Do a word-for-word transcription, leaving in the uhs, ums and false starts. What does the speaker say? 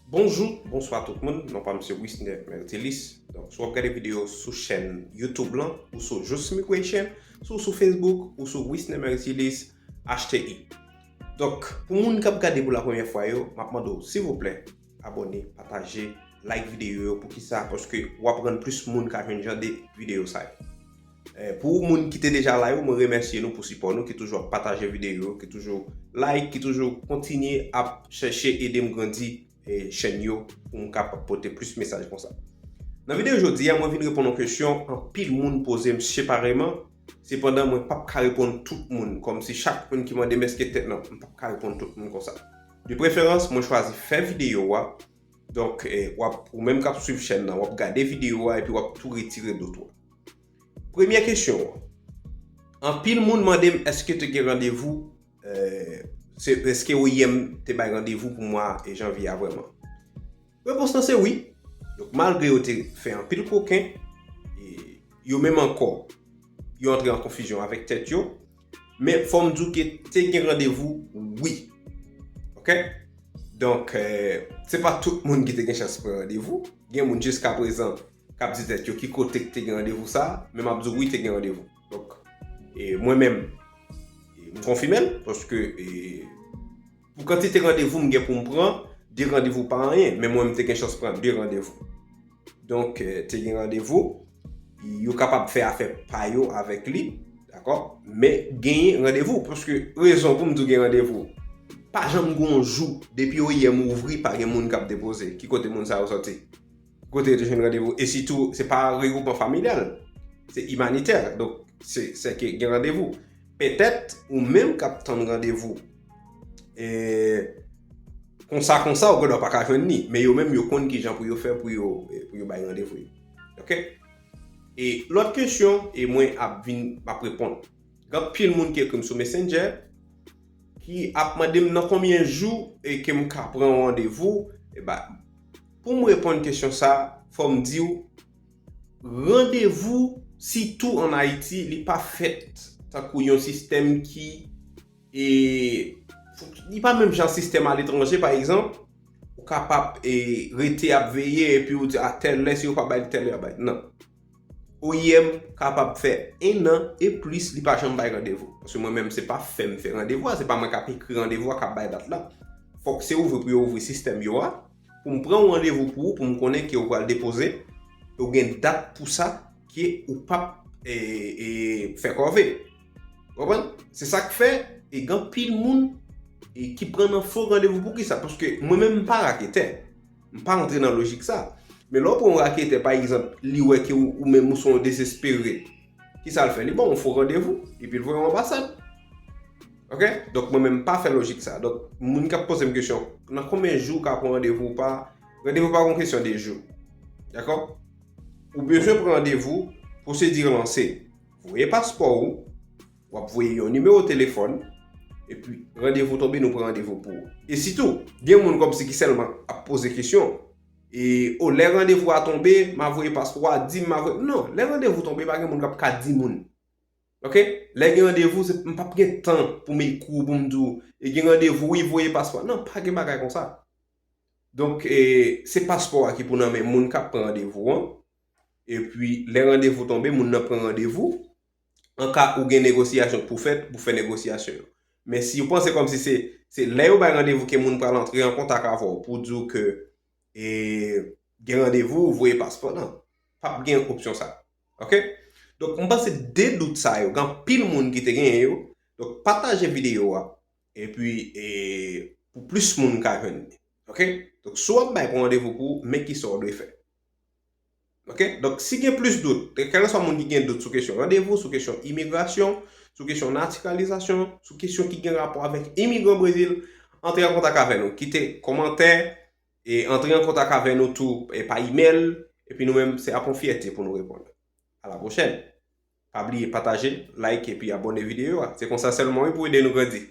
Bonjou, bonswa tout moun. Non pa m se Wisner Mertilis. Donk, si w ap gade videyo sou chèn YouTube lan, ou sou Just Migration, si w sou Facebook, ou sou Wisner Mertilis, H T I. Donk, pou moun k ap gade pou la premyè fwa yo, m ap mande w, silvouplè, abòne, pataje, like videyo yo. Poukisa? Paske w ap rann plis moun ka jwenn jan de videyo sa yo. Eh, pou moun ki te deja la yo, mwen remèsye nou pou sipò nou, ki toujou ap pataje videyo yo, ki toujou like, ki toujou kontinye ap chèche ede m grandi eh, chèn yo pou m kapab pote plis mesaj konsa. Nan videyo jodi a, mwen vin reponn yon kesyon anpil moun poze m separeman, sepandan mwen p ap ka reponn tout moun, kòmsi chak moun ki mande m èske tèt nan, m p ap ka reponn tout moun konsa. De preferans, mwen chwazi fè videyo a, donk eh, w ap, ou menm k ap swiv chèn nan, w ap gade videyo a epi w ap tou retire dout ou. Premye kesyon an. Anpil moun mande m èske te gen randevou, eh, se, èske O I M te bay randevou pou mwa janvye a vrèman. Repons lan se wi. Donk, malgre yo te fè anpil koken, e yo menm ankò, yo antre an konfizyon avèk tèt yo, men fò m di w ke te gen randevou, wi. Oke? Donk, eh, se pa tout moun ki te gen chans pran randevou. Gen moun jiska prezan k ap di tèt yo ki kote k te gen randevou sa, men m ap di w wi te gen randevou. Donk, e mwen menm, e m konfime l, paske e, pou kantite randevou m gen pou m pran, de randevou pa anyen, men mwen m te gen chans pran de randevou. Donk, eh, te gen randevou, yo kapab fè afè pa yo avèk li, dakò? Men genyen randevou, paske rezon pou m di w gen randevou, pa janm gen yon jou, depi O I M ouvri, pa gen moun k ap depoze. Ki kote moun sa yo sòti? Kote yo te jwenn randevou? E sitou, se pa regwoupman familyal, se imanitè. Donk, se, se ke gen randevou. Petèt, ou menm k ap tann randevou, e, konsa, konsa, ou gendwa pa ka jwenn li. Men yo menm, yo konn kijan pou yo fè pou yo, pou yo bay randevou yo. Oke? E lòt kesyon, e mwen ap vin, m ap reponn. Gen anpil moun ki ekri m sou Messenger, ki ap mande m nan konbyen jou e ke m ka pran yon randevou. E ba, pou m reponn kesyon sa, fò m di w, randevou, sitou ann Ayiti, li pa fèt tankou yon sistèm ki, e, li pa menm jan sistèm aletranje, pa egzanp, ou kapab, e, rete ap veye, epi ou di, a tèl lè, si yo pa bay li tèl lè, yo bay. Non. O I M kapab fè en an e plis, li pa janm bay randevou. Paske mwen menm, se pa fè m fè randevou a, se pa mwen k ap ekri randevou a, k ap bay dat la. Fòk se ouvri pou yo ouvri sistèm yo a, pou m pran yon randevou pou ou, pou m konnen ke ou pral depoze, e ou gen dat pou sa, ke ou p ap, e, e, fè kòve. Ou konprann? Se sa k fè, e gen anpil moun, e, ki pran nan fo randevou. Poukisa? Paske mwen menm, m pa raketè. M pa rantre nan lojik sa. Men lè w pran yon raketè, pa egzanp, li wè ke ou, ou menm ou se yon dezespere. Kisa l fè? Li ba w yon fo randevou, epi l voye w anbasad. Oke? Donk, mwen menm, m pa fè lojik sa. Donk, moun k ap poze m kesyon, nan konbyen jou w ka pran randevou ou pa, randevou pa yon kesyon de jou. Dakò? Ou bezwen pran randevou, pwosedi lanse. Voye paspò ou, w ap voye yon nimewo telefòn, epi randevou tonbe, nou pran randevou pou ou. E sitou, gen moun kòmsi ki sèlman ap poze kesyon, e, o, lè randevou a tonbe, m a voye paspò a, di m, m a voye, non, lè randevou tonbe, pa gen moun k ap ka di moun. Oke? Lè gen randevou, se, m p ap gen tan pou m ekri w, pou m di w, e gen randevou, wi, voye paspò. Non, pa gen bagay konsa. Donk, e, se paspò a ki pou nan men moun k ap pran randevou an. Epi, lè randevou tonbe, moun nan pran randevou. An ka ou gen negosyasyon pou fèt, ou fè negosyasyon yo. Men si w panse kòmsi se, se lè yo bay randevou ke moun pral antre an kontak avè w pou di w ke, e, gen randevou, voye paspò, non. P ap gen opsyon sa. Oke? Donk, m panse de dout sa yo, gen anpil moun ki te genyen yo. Donk, pataje videyo a. Epi, e, pou plis moun ka jwenn li. Oke? Donk, si w ap bay pou randevou pou ou, men kisa w dwe fè. Oke? Donk, si gen plis dout, kèlkeswa moun ki gen dout sou kesyon randevou, sou kesyon imigrasyon, sou kesyon natiralizasyon, sou kesyon ki gen rapò avèk imigran Brezil, antre an kontak avè nou. Kite kòmantè, e antre an kontak avè nou tou, e pa imèl, epi nou menm, se ap yon fyète pou nou reponn. A la pwochèn. Pa bliye pataje, like epi abòne videyo a. Se konsa sèlman wi pou ede nou grandi.